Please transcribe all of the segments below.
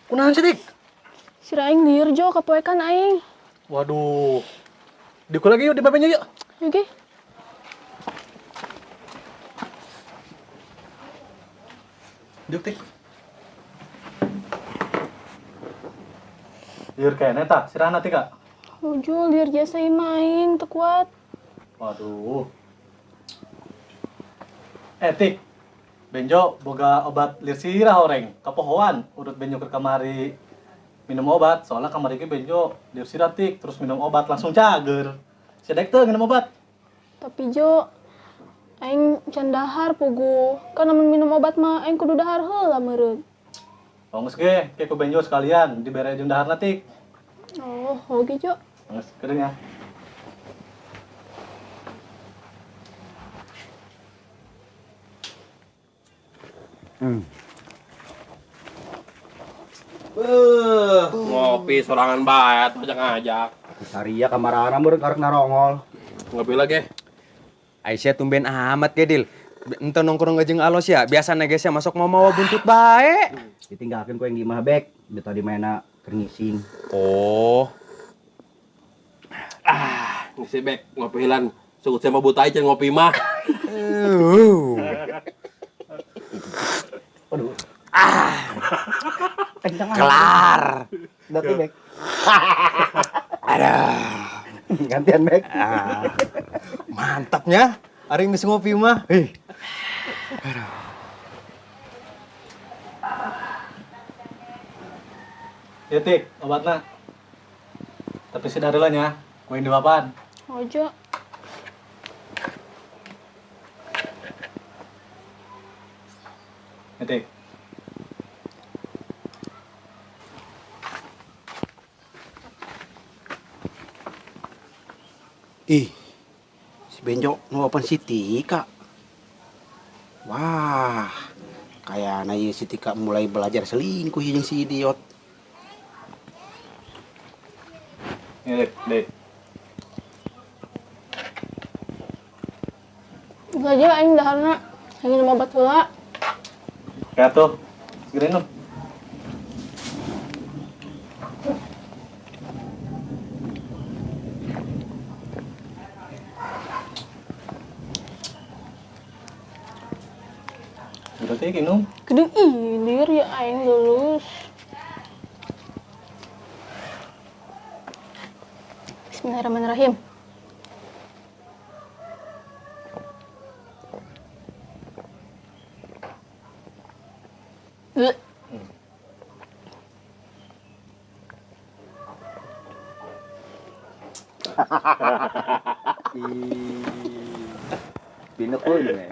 Kunaon sih, Tik? Sira aing lieur Jo kapoekan aing. Waduh. Diuk lagi yuk di babenya yuk. Yuk ge. Diuk, Tik. Lieur kayaknya tak, sirana Tik, Kak. Ojo lieur jasa imah aing teu kuat. Waduh. Tik. Benjo boga obat lieur sirah horeng, kapohoan urut Benjo ke kamari minum obat, soalnya kamari ge Benjo lieur sirah Tik, terus minum obat langsung cager. Sedek teu minum obat. Tapi Jo, aing can dahar puguh. Kan amun minum obat mah aing kudu dahar heula meureun. Oh, geus ge, ke ku Benjo sekalian dibere jeung daharna Tik. Oh, oge Jo. Geus, keudeung ya. Ngopi sorangan bae atuh ngajak-ngajak. Saria kamarana meureun karek narongol. Ngopi lagi. Aisyah tumben amat ge, Dil. Ente nongkrong jeung alos ya, biasana ge sia masuk mau mawa buntut bae. Ditinggalkeun ku yang di imah bek, da tadi maena keur ngising. Oh. Ah, ngisi bek, ngopi heula. Sugut sia mah buta aja ngopi mah. Aduh. Ah. Kencang. Kelar. Berarti bek. Aduh. Gantian bek. Ah. Mantapnya. Ari geus ngopi mah. Hih. Aduh. Ya Tik, obatna. Tapi sih dari nya, ku yang diwapan. Ojo. Ya Tik. Ih, si Benjo ngawapan si Tika. Wah, kayaknya ieu si Tika mulai belajar selingkuh jeung si idiot. Ini, Dek, Dek. Enggak aja aing daharna, aing minum obat heula. Kayak tuh, segera minum. Udah teh minum. Gedeng ilir ya aing lulus. Bismillahirrahmanirrahim. Bleh. Binekun we.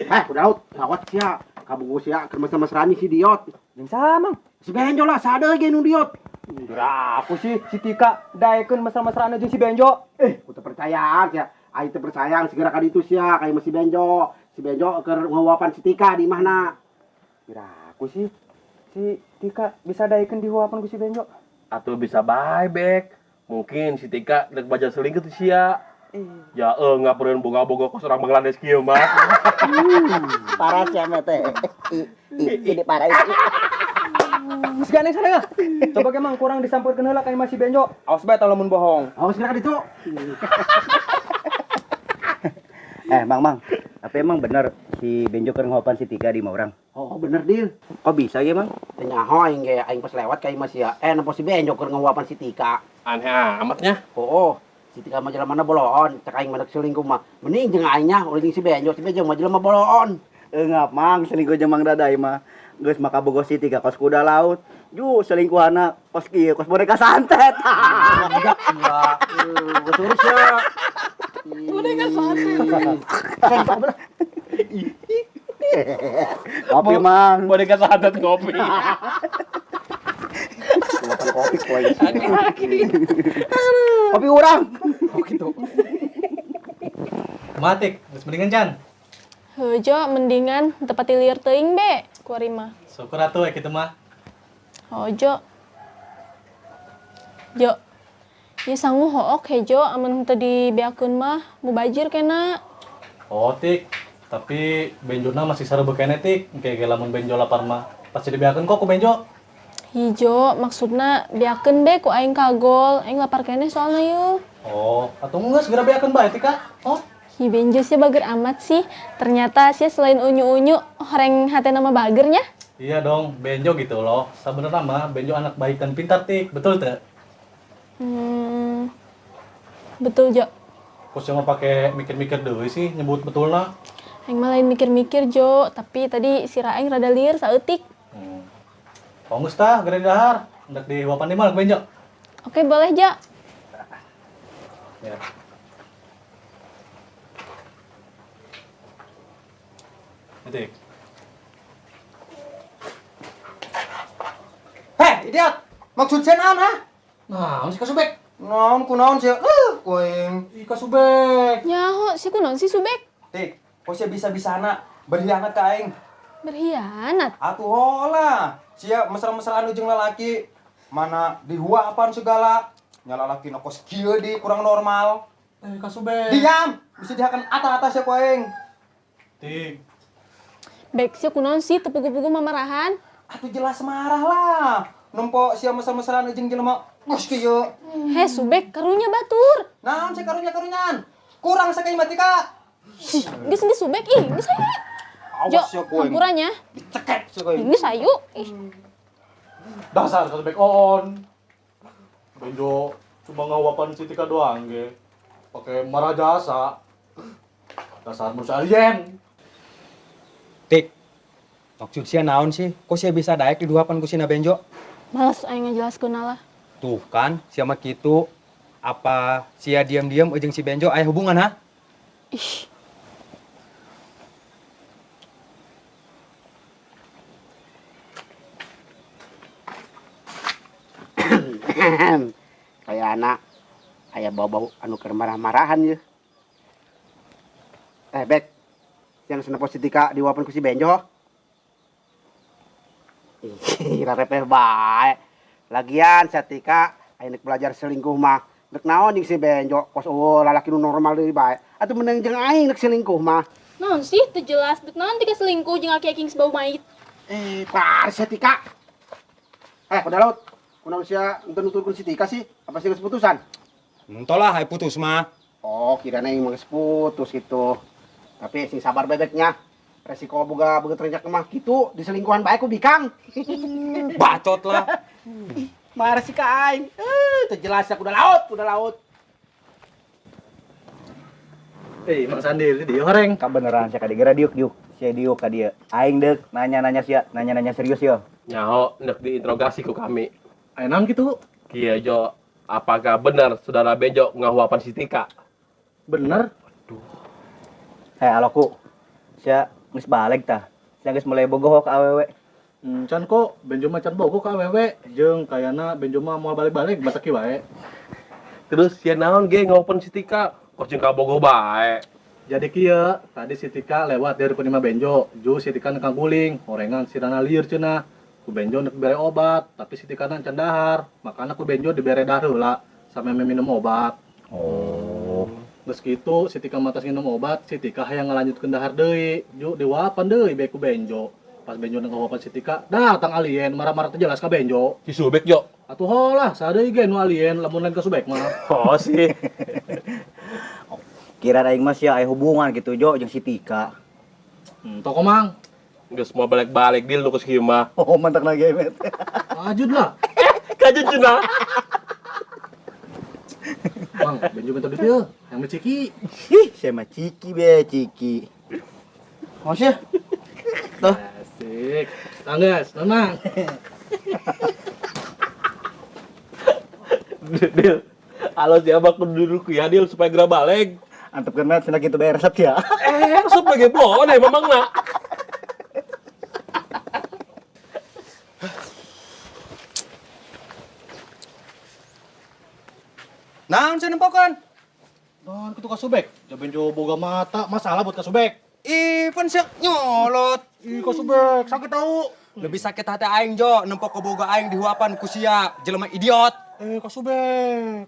Heh, udah out. Kawat sia. Kabugu sia keur mesra-mesraan si idiot. Jeung saha, Mang? Si Benjo lah, sadeuy ge nu idiot. Aku sih si Tika daekeun mesra-mesraan jeung si Benjo. Ku teu percayaan sia. Aing teu percaya segera ka ditu sia ka imah si Benjo. Si Benjo keur ngahuapan si Tika di imahna. Aku sih si Tika bisa daekeun dihuapan ku si Benjo. Atuh bisa bae, Bek. Mungkin si Tika rek baca selingkuh tuh sia. Ya ngapureun boga-boga kos orang Bangladesh kieu mah. Parah sia mah teh. Ini parah itu. Geus gandeng sana. Coba ge Mang kurang disampeurkeun heula ka imah si Benjo. Awas bae tah lamun bohong. Awas geura ka ditu. Mang, Mang. Tapi emang bener si Benjo keur ngopan si Tika di imah urang? Oh, bener, Dil. Kok bisa ge, Mang? Teu nyaho aing ge, aing pas lewat ka imah sia. Nempo si Benjo keur ngawapan si Tika. Aneh amatnya. Oh, si Tika mah jelema mana boloon, cek aing mah rek selingkuh mah. Mending jeung aing nya ulah jeung si Benjo, si Benjo mah jelema boloon. Eungap, Mang, selingkuh jeung Mang Dadai mah. Geus maka bogo si Tika kos kuda laut. Ju selingkuhana kos kieu, kos boneka santet. Budak sia. Geus urus sia. Boneka santet. Kopi, Mang. Boneka santet ngopi. Makan kopi koy. Kopi urang. Oh gitu. Matik, geus mendingan can. Heuh, Jo, mendingan teu pati lieur teuing be kuari mah. Syukur atuh kitu mah. Oh, Jo. Jo. Ieu sangu hook hejo amun teu dibeakeun mah mubajir kena. Oh, Tik. Tapi benjona masih sarua keneh, Tik. Engke ge lamun benjo lapar mah Pasti dibeakeun kok ku Benjo. Hijo, maksudna beakeun be ku aing kagol. Aing lapar keneh soalna yeuh. Oh, atuh geus geura beakeun bae Tika. Oh, Hi Benjo sih bager amat sih. Ternyata sih selain unyu-unyu, horeng hatena mah bagernya. Iya dong, Benjo gitu loh. Sebenarnya mah Benjo anak baik dan pintar, Tik. Betul teu? Hmm, betul, Jo. Kok cuma pakai mikir-mikir deui sih nyebut betulna. Aing mah lain mikir-mikir, Jo. Tapi tadi si Raeng rada lieur saeutik. Oh, geus tah, geura dahar. Hendak dihuapan di mana Benjo? Oke, boleh, Jo. Ya. Tik. Heh, idiot. Maksud sia naon, ha? Nah, si Kasubek. Naon kunaon sia? Kuing. Ih, Kasubek. Nyaho, si kunaon si Subek? Tik, kok sia bisa-bisana berkhianat ka aing? Berkhianat. Atuh hola. Sia mesra-mesraan jeung lalaki. Mana dihuapan segala. Nya lalaki nu kos kieu di kurang normal. Kasubek. Diam, bisa dihakan ata-ata sia ku aing. Tik. Bek sia kunaon sih teu pugu-pugu mamarahan? Atuh jelas marah lah. Nempo sia mesra-mesraan jeung jelema kos kieu. Heh, Subek karunya batur. Naon sih karunya-karunyaan? Kurang sakai mati ka. Ih, geus geus Subek ih, geus ayo. Jo, Awas sia ku aing. hampurannya. Dicekek sia ku aing. Geus ayo. Ih. Dasar Kasubek on. Benjo cuma ngawapan si Tika doang ge. Pakai marah jasa. Dasar manusia alien. Tik. Maksud sia naon sih? Kok sia bisa daek diduapan ku sina Benjo? Males aing ngajelaskeun lah. Tuh kan, sia mah kitu. Apa sia diam-diam jeung si Benjo aya hubungan ha? Ih. Kayak anak aya bau-bau anu keur marah-marahan yeuh. Bek. Yang senep si Tika diwapan ku si Benjo. Ih, rarepeh bae. Lagian si Tika aya nek belajar selingkuh mah nek naon jeung si Benjo kos eueuh lalaki nu normal deui bae. Atuh menang jeung aing nek selingkuh mah. Naon sih teu jelas dek naon Tika selingkuh jeung aki-aki geus bau mait. Par si Tika. Kuda laut. Kunaon sia henteu nuturkeun si Tika sih? Apa sih geus putusan? Henteu lah, aya putus mah. Oh, kirana aing mah geus putus gitu. Tapi sing sabar bebeknya. Resiko boga beungeut renjak mah kitu diselingkuhan bae ku bikang. Bacot lah. Marah sih ka aing. Teu jelas ya kuda laut, kuda laut. Mang Sandi, di horeng. Kabeneran sia ka dieu geura diuk-diuk. Sia diuk ka dieu. Aing deuk nanya-nanya sia, nanya-nanya serius yo. Nyaho nek diinterogasi ku kami. Aya naon kitu? Kieu Jo, apakah benar saudara Benjo ngahuapan si Tika? Bener. Aduh. Aloku. Sia geus balik tah. Sia geus mulai bogoh ka awewe. Can kok Benjo mah can bogoh ka awewe jeung kayana Benjo mah moal balik-balik batak kieu wae. Terus sia naon ge ngahuapan si Tika? Kos jeung kabogoh bae. Jadi kieu, tadi si Tika lewat dari depan imah Benjo, ju si Tika nekang guling, horengan sirana lieur cenah. Ku Benjo nek bere obat, tapi si Tika can dahar. Makana ku Benjo dibere dahar heula sampe minum obat. Oh. Geus kitu si Tika matas minum obat, si Tika hayang ngalanjutkeun dahar deui. Ju diwapan deui bae ku Benjo. Pas Benjo nek ngawapan si Tika, datang alien marah-marah teu jelas ka Benjo. Si Subek Jo. Atuh holah, saha deui ge nu alien lamun lain ka Subek mah. Oh sih. Kira aing mah sia aya hubungan gitu Jo jeung si Tika. Toko Mang. Geus mau balik-balik deal nu geus kieu mah. Oh, mantak lagi met. Kajut lah. Kajut cenah. Mang, Benjo minta duit yeuh, yang beli ciki. Ih, saya mah ciki be, ciki. Mau sih? Tuh. Asik. Tanggas, tenang. Deal. Halo siapa kudu duduk ya deal supaya geura balik. Antepkeun met cenah kitu bae resep ya. Resep lagi bloon eh mamang na. Naon sih nempokan? Naon kitu ka Subek? Ja Benjo boga mata, masalah buat ka Subek. Ih, pan sia nyolot. Ih, ka Subek, sakit tau. Lebih sakit hati aing Jo, nempok boga aing dihuapan ku sia, jelema idiot. Ka Subek.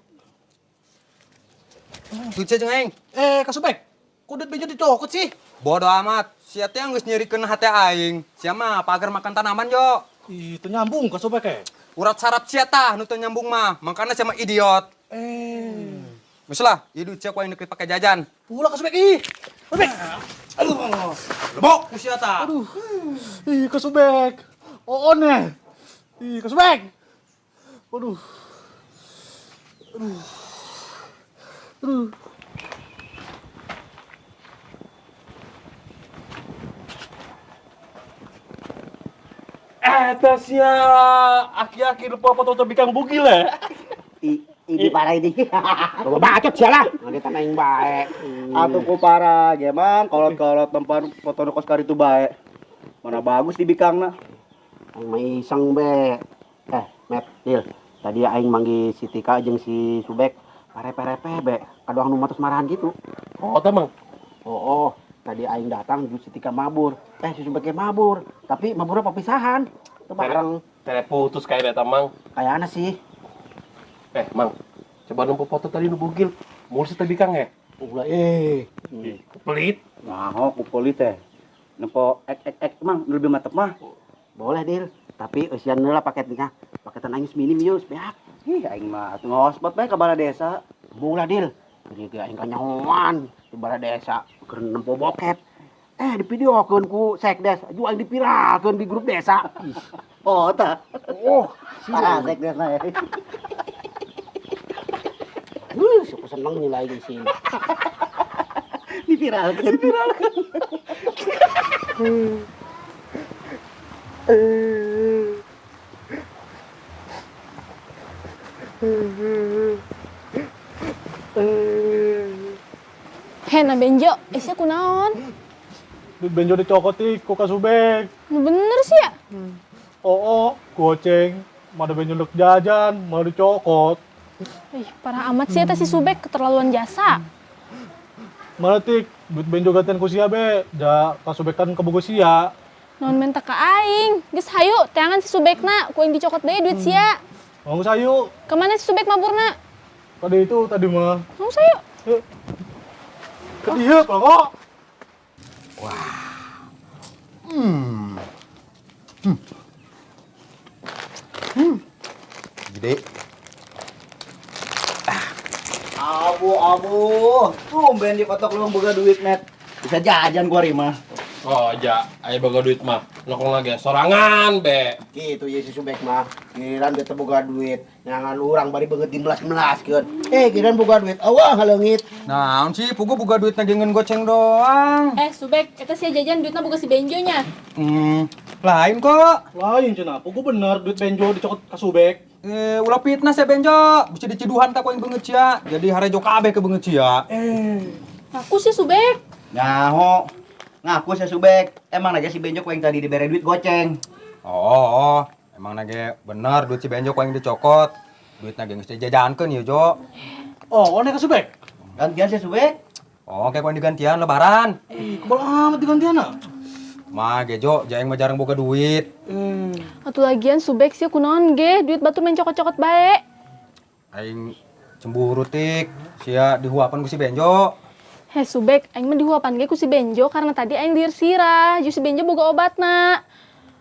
Duit sia jeung aing. Ka Subek. Kok duit Benjo dicokot sih? Bodoh amat, sia teh geus nyerikeun hate aing. Sia mah pagar makan tanaman jo. Ih, teu nyambung ka Subek eh. Urat saraf sia tah nu teu nyambung mah, makana sia mah idiot. Geus lah, ieu duit sia ku aing deuk dipake jajan. Ulah ka Subek ih. Subek. Aduh. Lebok ku sia tah. Aduh. Ih, ka Subek. Oon eh. Ih, ka Subek. Aduh. Aduh. Aduh. Eta sia aki-aki lupa foto bikang bugil ya. Ini parah ini. Loba bacot sia lah. Ngagetan aing bae. Atuh ku parah ge mang kolot-kolot tempat foto nu kos karitu bae. Mana bagus di bikangna. Aing mah iseng be. Met, Dil. Tadi aing manggih si Tika jeung si Subek parepe-repe be. Kadoang nu matos marahan gitu. Oh, tah mang. Oh, tadi aing datang jeung si Tika mabur. Si Subek ge mabur, tapi maburna papisahan. Teu bareng. Tere putus kayak eta mang. Kayana sih. Mang, coba nempo foto tadi nu bugil. Mulus teh bikang ya? Ulah eh. Ih, pelit. Nah, ku pelit teh. Nempo ek ek ek mang nu lebih mantep mah. Boleh, Dil. Tapi eusian heula paketnya. Paketan aing minim ieu beak. Ih, aing mah atuh ngospot bae ka bala desa. Mula, Dil. Jadi ge aing kanyahoan di bala desa keur nempo bokep. Divideokeun ku sekdes, ju aing dipiralkeun di grup desa. Oh, tah. Oh, parah sekdesna ya. Wuh, aku seneng nilai di sini. Dipiralkeun, dipiralkeun. Hena Benjo, sia kunaon? Duit Benjo dicokot ih, ku ka Subek. Nu bener sih ya? Oh, goceng. Mana Benjo ndek jajan, malah dicokot. Ih, parah amat sih eta si Subek, keterlaluan jasa. Mana tik, duit Benjo gantian ku sia be. Ja ka Subek kan kabogo sia. Naon menta ka aing? Geus hayu, teangan si Subekna, ku aing dicokot deui duit sia. Mau hayu. Kemana si Subek maburna? Tadi itu tadi mah. Mau hayu. Ke dieu kok. Wah. Gede. Abu abu, tumben di kotok lu boga duit net. Bisa jajan gua mah. Oh, ja, aya boga duit mah. Nongkrong lagi sorangan be. Gitu ye si Subek mah. Giran dia teu boga duit, nyangan urang bari beungeut dimelas-melaskeun. Giran boga duit, eueuh ngaleungit. Naon sih, pugu boga duit ngeun goceng doang. Subek, eta sia jajan duitna boga si Benjo nya. Lain kok. Lain cenah, pugu bener duit Benjo dicokot ka Subek. Ulah fitnah sia Benjo, bisa diciduhan tak ku aing beungeut sia. Jadi harejo kabeh ke beungeut sia. Ngaku sih Subek. Nyaho. Ngaku sia Subek. Emang aja si Benjo ku aing tadi dibere duit goceng. Oh, emang nage bener duit si Benjo ku aing dicokot. Duit nage geus dijajankeun ieu, Jo. Oh, one ka Subek. Gantian sia Subek. Oh, kayak ku aing digantian lebaran. Ih, kebal amat digantian ah. Mah gejo, jaeng mah jarang boga duit. Atuh lagian Subek sih kunaon ge, duit batur main cokot-cokot bae. Aing cemburu tik, sia dihuapan ku si Benjo. Heh Subek, aing mah dihuapan ge ku si Benjo karena tadi aing lieur sirah, jeung si Benjo boga obatna.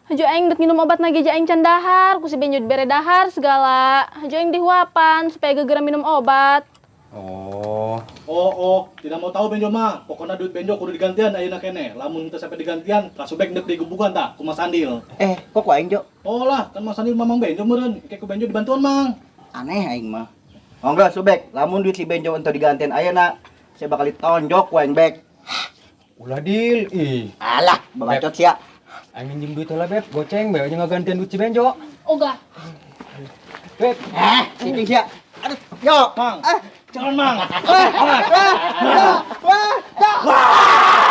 Hajo aing dek minum obatna ge aing can dahar, ku si Benjo dibere dahar segala. Hajo aing dihuapan supaya gegera minum obat. Oh. Oh, tidak mau tahu Benjo mah. Pokoknya duit Benjo kudu digantian ayeuna keneh. Lamun teu sampai digantian, ka Subek deuk digubugan tah ku Mas Andil. Kok ku aing, Jo? Oh lah, kan Mas Andil mamang Benjo meureun. Engke ku Benjo dibantuan, Mang. Aneh aing mah. Oh enggak, Subek, lamun duit si Benjo enteu digantian ayeuna, saya bakal ditonjok ku aing bek. Ulah Dil, ih. Alah, babacot sia. Aing minjem duit heula, Beb. Goceng bae aja ngagantian duit si Benjo. Ogah. Beb, Cicing sia. Aduh, yo, Mang. Jangan, Mang. Wah, wah, wah, wah.